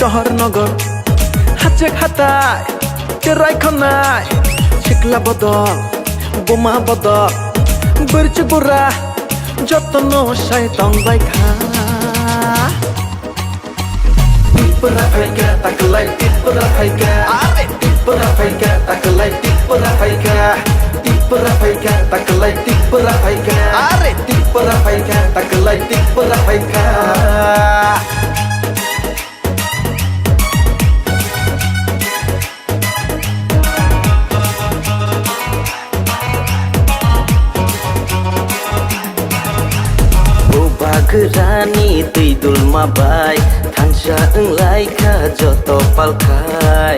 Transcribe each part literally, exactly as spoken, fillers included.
Sohor nogor, hachek hatai, cherai khonai, sikla bodol, buma bodol, bwrchi bura, jotono sai tong bai kha. Tipra phaikha, taklai Tipra phaikha. Are Tipra phaikha, taklai Tipra phaikha. Tipra phaikha, taklai Tipra phaikha. Are Tipra phaikha, taklai Tipra phaikha. Bubagrani twi dulma bai thansa wng lai kha joto palkhai.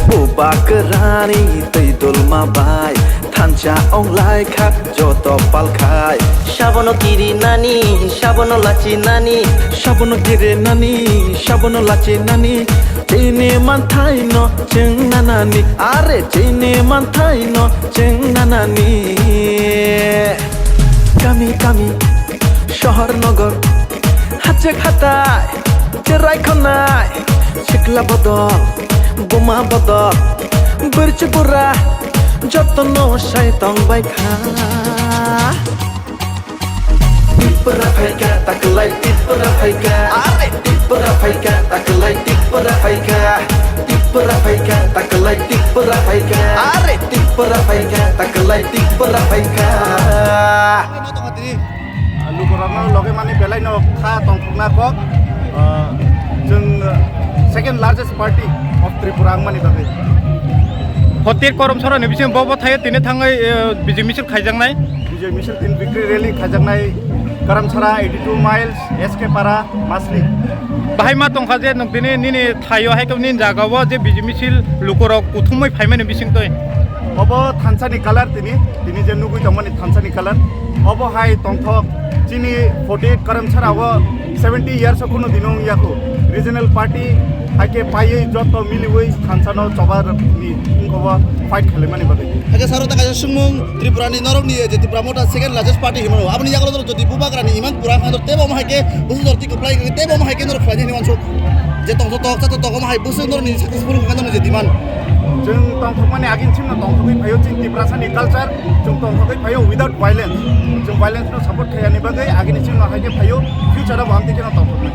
Bubagrani twi dulma bai thansa wng lai kha joto palkhai. Sabono kiri nani, sabono lachi nani, sabono kiri nani, sabono lachi nani. Chini manthai no chwng nanani, are chini manthai no chwng nanani. Kami kami, sohor nogor, hachek hatai, cherai khonai, sikla bodol, buma bodol, bwrchi bura, jotono sai tong bai kha. Tipra phaikha, taklai Tipra phaikha. Are Tipra phaikha, taklai Tipra phaikha. Tipra phaikha, taklai Tipra phaikha. Are Tipra phaikha, taklai Tipra phaikha. Lukurokno loge mani belai no kha tongthokna kok. Ah, chwng, ah, second largest party of Tripura wngmani bagwi. Hotir Karamchara ni bising bo bo thaio tini thangwi, eh, bijing misil khaijaknai. Bijing misil tin victory rally khaijaknai Karamchara eighty two miles, S K Para, Masli. Bahai ma tongkha je nwng tini nini thaio hai khe nini jaga o je bijing misil lukurok kuthumwi phaimani bising twi. Obo thansa ni colour tini, tini je nugwi tongmani thansa ni colour. Obo hai tongthok chini forty eight Karamchara o seventy years o khunu dino wngya kho. Regional party hai khe paiwi joto miliwi thansa no choba ni wngkha o fight khalaimani bagwi. Hai khe saro ta kaisa swngmung Tripura ni norok ni je Tipra Motha second largest party hinmano. Aboni yagulo jodi Bubagra ni iman pura khan tebo omo hai khe bwswk jor twi kwplai khe tebo omo hai khe norok khlaini hinwi wansuk. Je tongthok tok, chatok tok, omo hai bwswk norok ni successful wngkha norok ni je demand. Chwng tongthokmani agini chwngno tongthokwi phaio chini Tiprasa ni culture, chwng tongthokwi phaio without violence. Chwng violence no support khaiyani bagwi agini chwngno hai khe phaio, future o bo amtwi kheno tongthoknai.